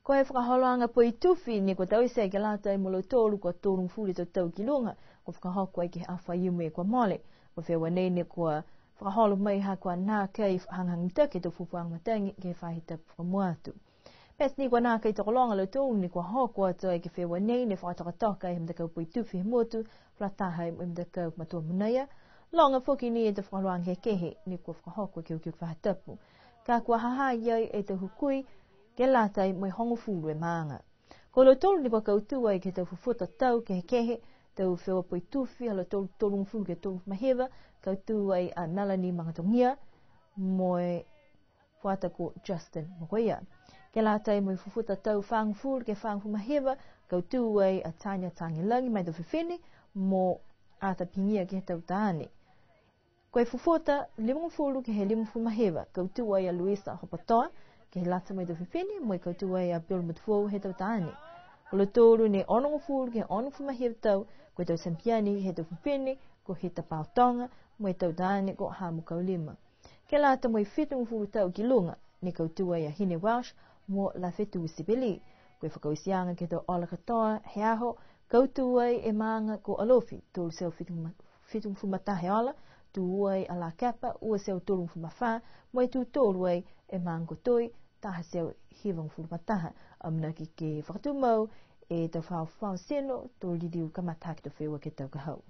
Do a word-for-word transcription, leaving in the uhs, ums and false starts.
Ko e fakaholoaga poitufi ne kua taute ke lata mo lautolu kua tolugofulu e tau tau ki luga, kua fakahoko ai ke he aho Faiumu kua mole. Ko e feua nei ne kua fakaholo mai ha kua nākai hagahaga mitaki e tau fuafuaga matagi ke he faahi tapu fakamua atu. Pete ni kua nākai tokologa a lautolu ne kua hoko atu ai ke he feua nei ne fakatokatoka ai he matakau poitufi he motu, fakalataha mo e matakau matua manaia. Loga foki ni e tau fakaholoaga kehekehe ne kua fakahoko ke he ukiuki faahi tapu. Ka kua ha ha i ai e tau hukui ke lata mo e hogofulu e maaga. Ko lautolu ne kua kautū ai ke he tau fufuta tau kehekehe, tau feua poitufi ha lautolu tolugofulu ke tolugofulu ma hiva, kautū ai a Melanie Magatogia, mo e fuata ko Justin Mokoia. Ke lata mo e fufuta tau fāgofulu ke fāgofulu ma hiva, kautū ai a Tanya Tagelagi mai Tau Fifine, mo Arthur Pigia ke he tau taane. Ko e fufuta limagofulu ke he limagofulu ma hiva, kautū ai a Luisa Hopotoa, ke he lata mai Tau Fifine, mo e kautū ai a Bill Motufoou he tau taane. Ko lautolu ne onogofulu ke he onogofulu ma hiva tau, ko e tau champion he Tau Fifine, ko Hita Paotoga, mo e tau taane ko Hamu Kaulima. Ke lata mo e fitugofulu tau ki luga, ne kautū ai a Hine Welsh mo Lafetu Sipeli. Ko e fakaotiaga ke he tau ola katoa he aho, kautū ai e maaga ko Alofi, tolu e teau fitugofulu ma taha e ola, tū ua ai a Lakepa, ua e teau tolugofulu ma fā, mo e tū tolu ai e maaga ko Toi, taha e teau hivagofulu ma taha. Amanaki ke fakatumau e tau fafao tino, to liliu kamata hake e tau feua ke he tau ka hau.